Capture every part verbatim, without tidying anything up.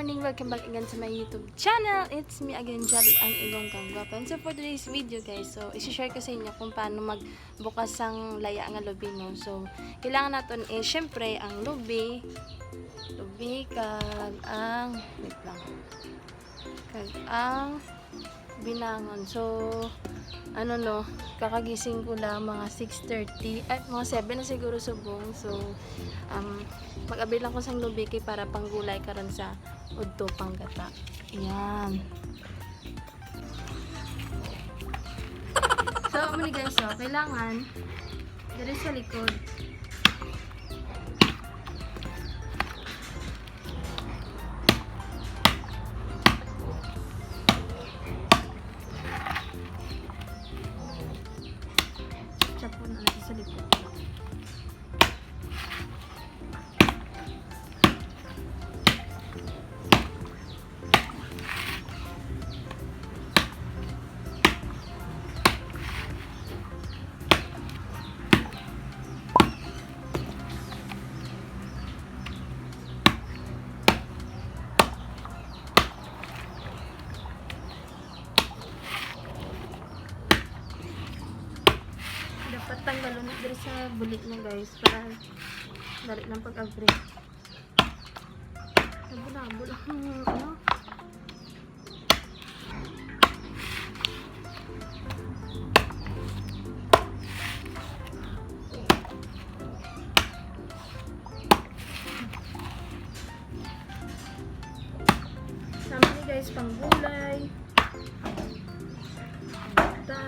Welcome back again to my YouTube channel. It's me again, Jolly, ang inyong kagwapa. And so for today's video, guys, so isi-share ko sa inyo kung paano magbukas sang laya nga lubi, no? So, kailangan naton is, syempre, ang lubi, lubi, kag ang, wait lang, kag ang binangon. So, ano, no, kakagising ko lang mga six thirty, ay, mga seven na siguro subong. So, um, mag-abli lang ko sang lubi kay para panggulay karon sa udto panggata. Yan. So, amo ni guys, oh, kailangan diri sa likod. Chapon na natin sa likod. Dapat tanggalon na diri sa buli niya, guys, para dali lang pag-abri. Nabulabol ang, ano. Sa amin ni guys, panggulay. Ta.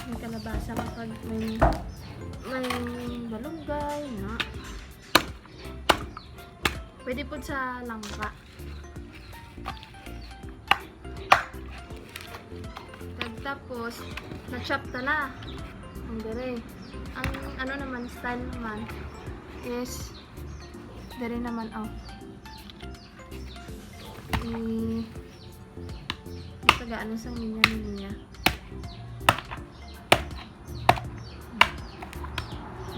May kalabasa, may pag-, may, may balunggay na. Pwede po sa langka. Kag tapos, na-chop ta na. Ang dire. Ang ano naman, style naman is dire naman, oh. I-, itagaan sa linya-linya.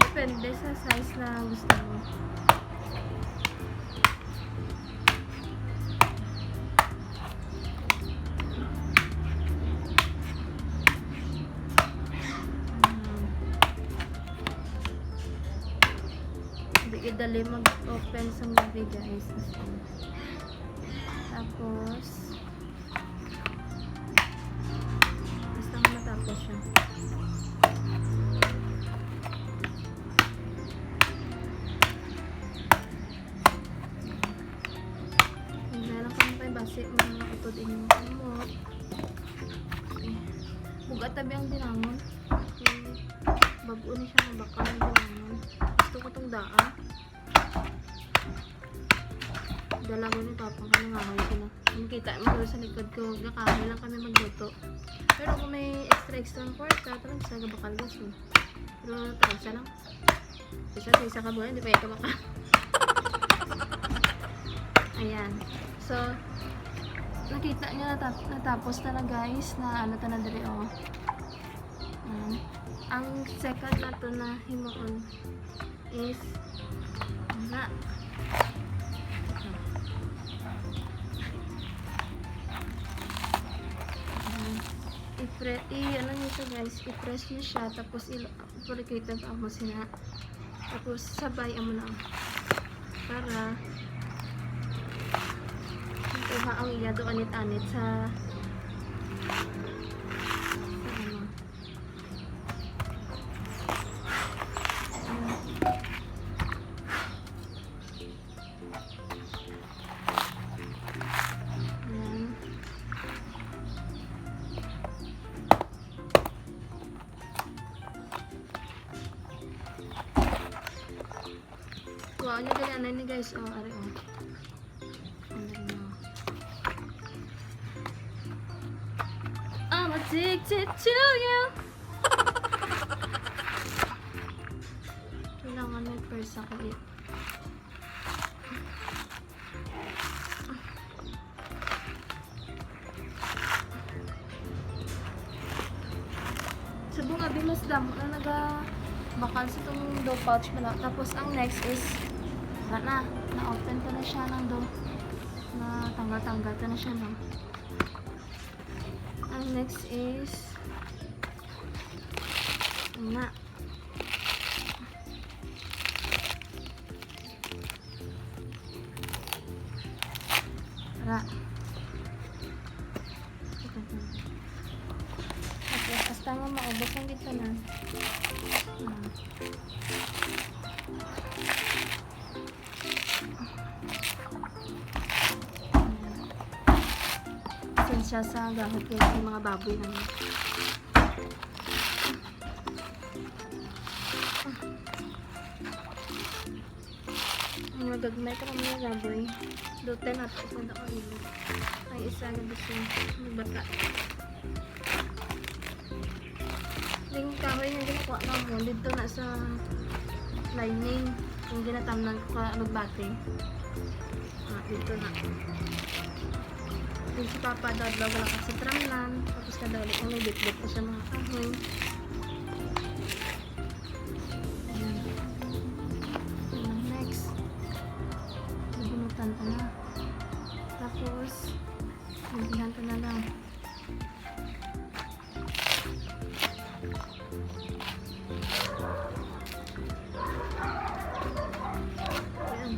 Depende sa size na gusto mo. Hmm. Hindi dali mag-open sa movie, guys. As in. Tapos, basta nga matapos siya. Hindi lang kami kay basi mga utod inyong kamot. Eh, bugat tabi ang binangon. Eh, bag-o ni siya nga bakal ang binangon. Gusto ko tong daan. Dalagon ni Papa nga nangahoy sila. Ang kita mo doon sa likod ko, gakahoy lang kami magluto. Pero kung may extra-extra ang kwarta, talaga sa gabakal gas eh. Pero talaga sa lang. Isa sa isa ka buwan, di pa ito maka. Ayan. So, nakita niyo natap-, natapos na na, guys, na ano ta na diri, oh. Ayan. Ang second nato na himuon is na. I-pre-, i-, ano niyo siya, guys, i-press niyo siya, tapos i-, i-percolate ang amo sina. Tapos sabay amo na para makuha ang iya do anit-anit sa, sa ano. Ayan. Wow, niya gali anay ni guys, oh, ari, oh. Ano rin, oh. I'm addicted to you. Kailangan may pwersa ko, eh. Subong abi mas damo na naga-, Bakal sa itong dough pouch pala. Tapos ang next is, wala na. Na-open ko na siya ng dough. Na tanggal-tanggal ko na siya, no? Ang next is, na. Ra. Tapos, hasta nga maubos ang dito na. Ah. Pasensya sa gahot kay mga baboy naman. Ang nagagmay pa kami nga baboy. Dutay na to, punta ko nila. Ang isa na gusto ng bata. Yung kahoy nga ginakuha na mo, dito na sa lining. Yung ginatamnan ko ka magbati. Ah, dito na. Yung si Papa daw, daw wala ka sa tramlan. Tapos kada ulit yung may bitbit pa siya mga kahoy. Ayan. Ayan, next. Nabunutan ko na. Tapos, nagihan ko na lang. Ayan.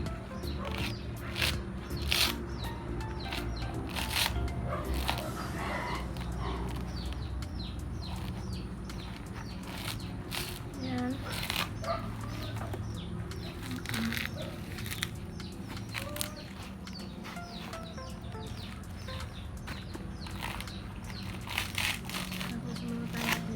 Ayan. Tapos, mga tayo.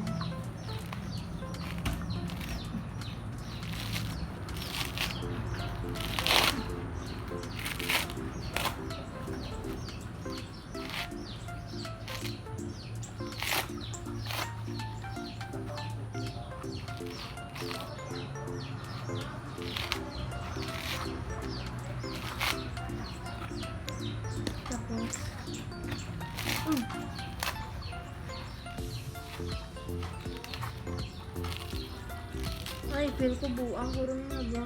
Tapos, mm. Ay, feel ko buang, guro na ba?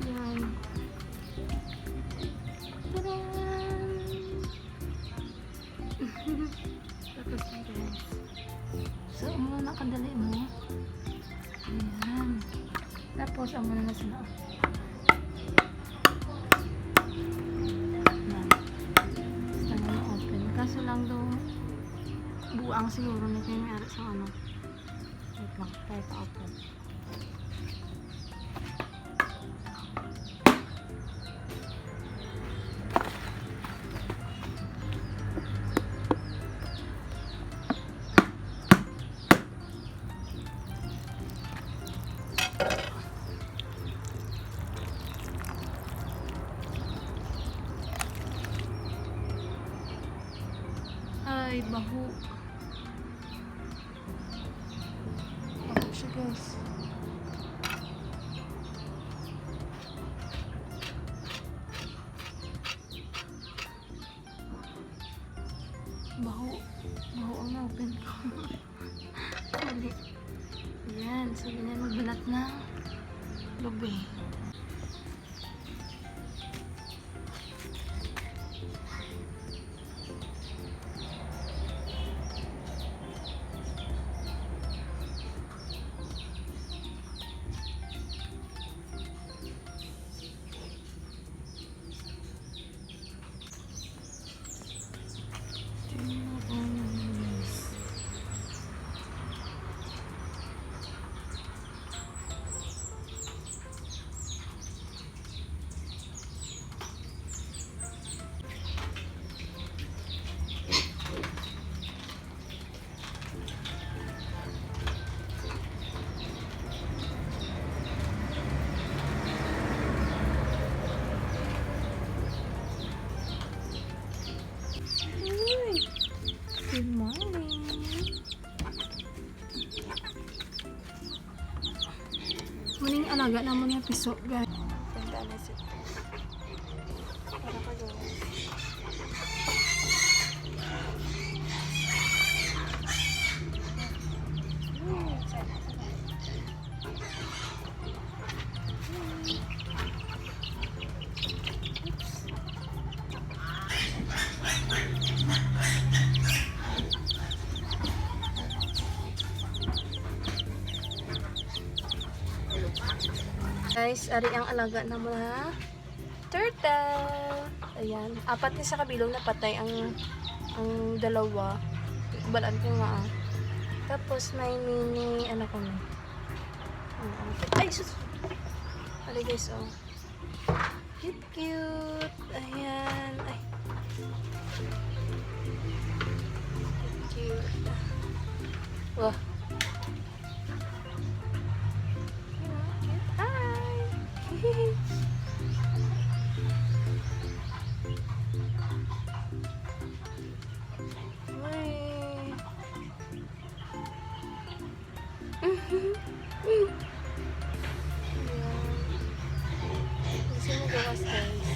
Yan. Taran! Tapos na, guys. So, amo na kadali mo. Ayan. Tapos, amo na na sila. Ayan. Basta na na-open. Kaso lang daw, buang siguro na kayo may ari sa ano. Wait lang, try pa open. Ay, baho. Baho siya, guys. Baho. Baho ang open ko. Mali. Yan. So, ganyan magbalat ng lubi. Wala naman yung piso, guys. Tanda na siya. Para ka, guys. Guys, ari ang alaga na mga turtle. Ayan. Apat ni sa kabilog, napatay ang, ang dalawa. Balaan ko nga, ah. Tapos may mini, ano ko ni. Ay, sus! Ari, guys, oh. Cute, cute. Ayan. Ay. Cute, cute. Wah. Hi. Uy. Ayan. Gusto mo gawas, guys?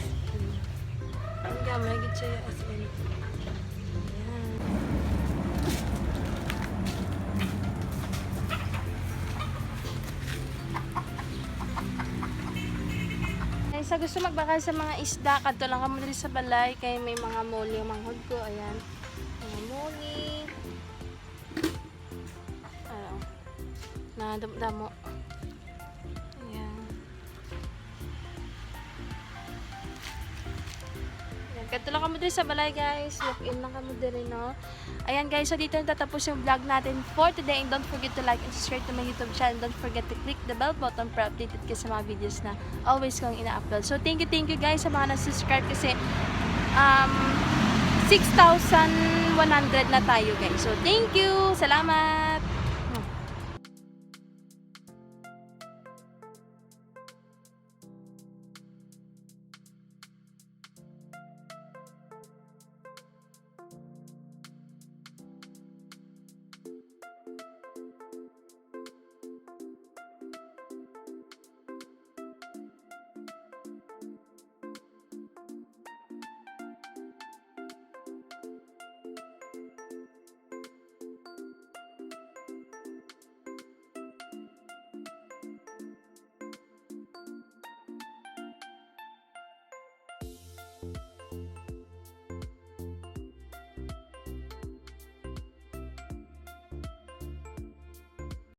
Ang gamay gid siya, as in. Ayan. Ay, sa gusto magbakal sa mga isda, kadto lang kamo diri sa balay kay may mga muli ang manghod ko. Ayan. Mga muli. Ano? Nadamo-damo. Ayan. Ayan. Kadto lang kamo diri sa balay, guys. Walk in lang kamo diri, no? Ayan, guys. So, dito natatapos yung vlog natin for today. And don't forget to like and subscribe to my YouTube channel. Don't forget to click the bell button para updated ka sa mga videos na always kong ina-upload. So, thank you, thank you, guys, sa mga nag-subscribe kasi, um, six thousand one hundred na tayo, guys. So, thank you. Salamat.